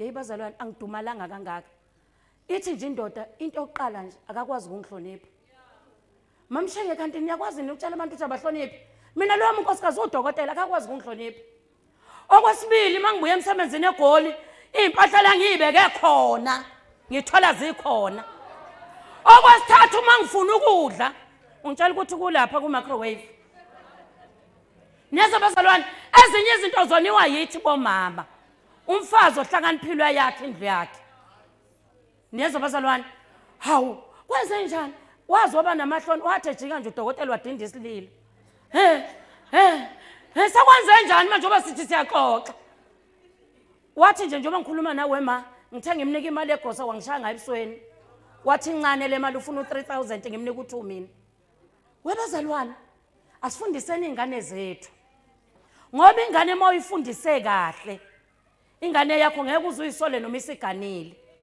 Yeyi bazalwane, angidumalanga kangaka. Ithi nje indoda, into yokuqala nje akakwazi ukungihlonipha. Mamshenge, kanti niyakwazi nokutshela abantu ukuthi abahloniphi? Mina lowo unkosikazi udokotela akakwazi ukungihlonipha. Okwesibili, uma ngibuya emsebenzini eGoli, iy'mpahla la ngiyibeke khona ngithola zikhona. Okwesithathu, uma ngifuna ukudla ungitshela ukuthi kulapha ku-microwave. Niyeza bazalwane, ezinye izinto zoniwa yithi bomama. Umfazi ohlakaniphile uyayakha indlu yakhe. Niyezwa bazalwane? Hawu, kwenze njani? Wazi waba namahloni, wathi ejika nje udokotela wadinda isililo. He he he, sekwenze njani manje ngoba sithi siyaxoxa? Wathi nje njengoba ngikhuluma nawe ma, ngithe ngimnika imali yegrosa wangishaya ngayo ebusweni. Wathi incane le mali, ufuna u-3000, ngimnika u-2 mina. Webazalwane, asifundiseni iy'ngane zethu, ngoba ingane uma uyifundise kahle ingane yakho ngeke uze uyisole noma isiganile.